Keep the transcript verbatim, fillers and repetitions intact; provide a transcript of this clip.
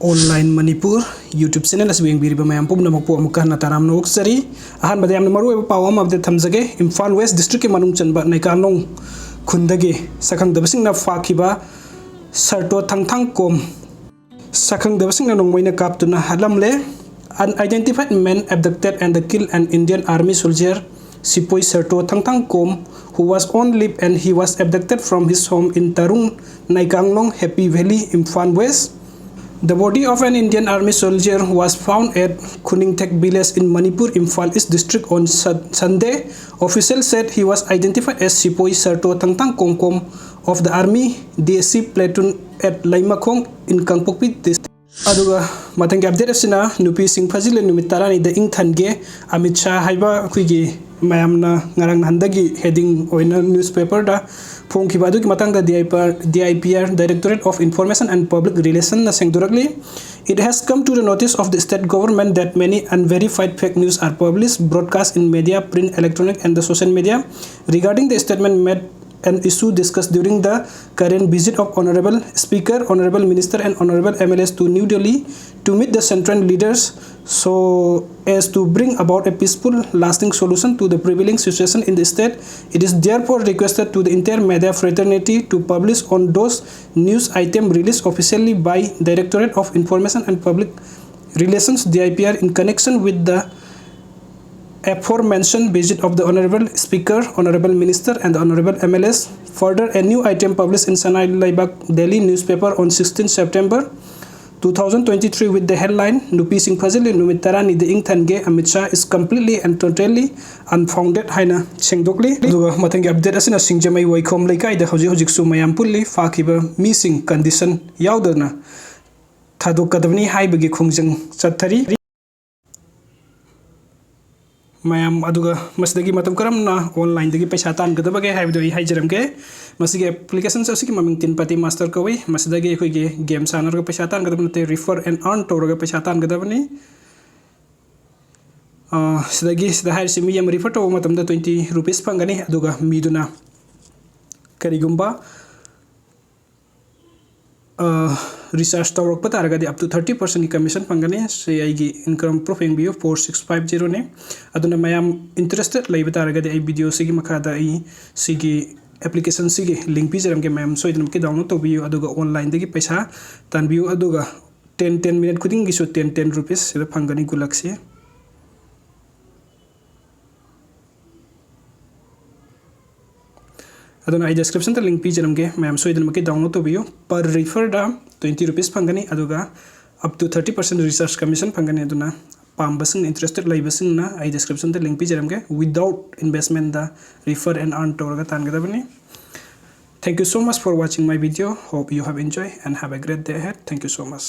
Online Manipur YouTube channel ꯑꯁꯤꯕꯨ ꯌꯦꯡꯕꯤꯔꯤꯕ ꯃꯌꯥꯝ ꯄꯨꯝꯅꯃꯛꯄꯨ ꯑꯃꯨꯛꯀ ꯍꯟꯅ ꯇꯔꯥꯝꯅ ꯑꯣꯛꯆꯔꯤ꯫ ꯑꯍꯥꯟꯕꯗ ꯌꯥꯝꯅ ꯃꯔꯨꯑꯣꯏꯕ ꯄꯥꯎ ꯑꯃ update ꯊꯝꯖꯒꯦ꯫ ꯏꯝꯐꯥꯜ West district ꯀꯤ ꯃꯅꯨꯡ ꯆꯟꯕ ꯅꯩꯀꯥꯂꯣꯡ ꯈꯨꯟꯗꯒꯤ ꯁꯛꯈꯪꯗꯕꯁꯤꯡꯅ ꯐꯥꯈꯤꯕ ꯁꯔꯇꯣ ꯊꯪꯊꯥꯡꯀꯣꯝ ꯁꯛꯈꯪꯗꯕꯁꯤꯡꯅ ꯅꯣꯡꯃꯩꯅ ꯀꯥꯞꯇꯨꯅ ꯍꯥꯠꯂꯝꯂꯦ꯫ Unidentified men abducted and killed an Indian Army soldier, Sipoi Sarto Thangthangkom, who was on leave and he was abducted from his home in Tarung, Naikanglong, Happy Valley, Imphal West. The body of an Indian Army soldier was found at Khuningthek village in Manipur, Imphal East district on Sun- Sunday. Officials said he was identified as Sipoi Sarto Thangthangkom Kom of the Army D S C platoon at Laimakhong in Kangpokpi district. ꯑꯗꯨꯒ ꯃꯊꯪꯒꯤ update ꯑꯁꯤꯅ ꯅꯨꯄꯤꯁꯤꯡ ꯐꯥꯖꯤꯜꯂꯦ ꯅꯨꯃꯤꯠ ꯇꯔꯥꯅꯤꯗ ꯏꯪꯊꯟꯒꯦ꯫ ꯑꯃꯤꯠ ꯁꯥꯍ ꯍꯥꯏꯕ ꯑꯩꯈꯣꯏꯒꯤ ꯃꯌꯥꯝꯅ ꯉꯔꯥꯡ ꯅꯍꯥꯟꯗꯒꯤ heading ꯑꯣꯏꯅ newspaper ꯗ ꯐꯣꯡꯈꯤꯕ ꯑꯗꯨꯒꯤ ꯃꯇꯥꯡꯗ D I P R, D I P R, Directorate of Information and Public Relation ꯅ ꯁꯦꯡꯗꯣꯔꯛꯂꯤ꯫ It has come to the notice of the state government that many unverified fake news are published, broadcast in media, print, electronic and the social media regarding the statement made and issue discussed during the current visit of Honorable Speaker, Honorable Minister and Honorable M L As to New Delhi to meet the central leaders so as to bring about a peaceful, lasting solution to the prevailing situation in the state. It is therefore requested to the entire media fraternity to publish on those news item released officially by Directorate of Information and Public Relations, D I P R, in connection with the aforementioned visit of the Honorable Speaker, Honorable Minister and the Honorable M L As. Further, a new item published in Sanai Laibak Daily newspaper on sixteenth September two thousand twenty-three with the headline, "ꯅꯨꯄꯤꯁꯤꯡ ꯐꯥꯖꯤꯜꯂꯤ ꯅꯨꯃꯤꯠ ꯇꯔꯥꯅꯤꯗ ꯏꯪꯊꯟꯒꯦ, Amit Shah is completely and totally unfounded" ꯍꯥꯏꯅ ꯁꯦꯡꯗꯣꯛꯂꯤ꯫ ꯑꯗꯨꯒ ꯃꯊꯪꯒꯤ update ꯑꯁꯤꯅ ꯁꯤꯡꯖꯃꯩ ꯋꯥꯏꯈꯣꯝ ꯂꯩꯀꯥꯏꯗ ꯍꯧꯖꯤꯛ ꯍꯧꯖꯤꯛꯁꯨ ꯃꯌꯥꯝ ꯄꯨꯜꯂꯤ꯫ ꯐꯥꯈꯤꯕ ꯃꯤꯁꯤꯡ condition ꯌꯥꯎꯗꯅ ꯊꯥꯗꯣꯛꯀꯗꯕꯅꯤ ꯍꯥꯏꯕꯒꯤ ꯈꯣꯡꯖꯪ ꯆꯠꯊꯔꯤ꯫ ꯃꯌꯥꯝ ꯑꯗꯨꯒ ꯃꯁꯤꯗꯒꯤ ꯃꯇꯧ ꯀꯔꯝꯅ online ꯗꯒꯤ ꯄꯩꯁꯥ ꯇꯥꯟꯒꯗꯕꯒꯦ ꯍꯥꯏꯕꯗꯨ ꯑꯩ ꯍꯥꯏꯖꯔꯝꯒꯦ꯫ ꯃꯁꯤꯒꯤ application ꯑꯁꯤꯒꯤ ꯃꯃꯤꯡ ꯇꯤꯟ ꯄꯥꯇꯤ master ꯀꯧꯏ꯫ ꯃꯁꯤꯗꯒꯤ ꯑꯩꯈꯣꯏꯒꯤ game ꯁꯥꯟꯅꯔꯒ ꯄꯩꯁꯥ ꯇꯥꯟꯒꯗꯕ ꯅꯠꯇꯦ, refer and earn ꯇꯧꯔꯒ ꯄꯩꯁꯥ ꯇꯥꯟꯒꯗꯕꯅꯤ꯫ ꯑ, ꯁꯤꯗꯒꯤ ꯁꯤꯗ ꯍꯥꯏꯔꯤꯁꯤ ꯃꯤ ꯑꯃ refer ꯇꯧꯕ ꯃꯇꯝꯗ twenty rupees ꯐꯪꯒꯅꯤ, ꯑꯗꯨꯒ ꯃꯤꯗꯨꯅ ꯀꯔꯤꯒꯨꯝꯕ ꯑ, research ꯇꯧꯔꯛꯄ ꯇꯥꯔꯒꯗꯤ up to thirty percent commission ꯐꯪꯒꯅꯤ꯫ ꯁꯤ ꯑꯩꯒꯤ income proof ꯌꯦꯡꯕꯤꯌꯨ, four six five zero ꯅꯤ꯫ ꯑꯗꯨꯅ ꯃꯌꯥꯝ interested ꯂꯩꯕ ꯇꯥꯔꯒꯗꯤ ꯑꯩ video ꯁꯤꯒꯤ ꯃꯈꯥꯗ ꯑꯩ ꯁꯤꯒꯤ application ꯁꯤꯒꯤ link ꯄꯤꯖꯔꯝꯒꯦ꯫ ꯃꯌꯥꯝ ꯁꯣꯏꯗꯅꯃꯛꯀꯤ download ꯇꯧꯕꯤꯌꯨ, ꯑꯗꯨꯒ online ꯗꯒꯤ ꯄꯩꯁꯥ ꯇꯥꯟꯕꯤꯌꯨ꯫ ꯑꯗꯨꯒ ten ten minute ꯈꯨꯗꯤꯡꯒꯤꯁꯨ ten ten rupees ꯁꯤꯗ ꯐꯪꯒꯅꯤ good luck ꯁꯤ꯫ ꯑꯗꯨꯅ ꯑꯩ description ꯗ link ꯄꯤꯖꯔꯝꯒꯦ, ꯃꯌꯥꯝ ꯁꯣꯏꯗꯅꯃꯛꯀꯤ download ꯇꯧꯕꯤꯌꯨ꯫ Per refer ꯗ twenty rupees ꯐꯪꯒꯅꯤ, ꯑꯗꯨꯒ up to thirty percent research commission ꯐꯪꯒꯅꯤ꯫ ꯑꯗꯨꯅ ꯄꯥꯝꯕꯁꯤꯡ, interested ꯂꯩꯕꯁꯤꯡꯅ ꯑꯩ description the link ꯄꯤꯖꯔꯝꯒꯦ, without investment the refer and earn ꯇꯧꯔꯒ ꯇꯥꯟꯒꯗꯕꯅꯤ꯫ Thank you so much for watching my video. Hope you have enjoyed and have a great day ahead. Thank you so much.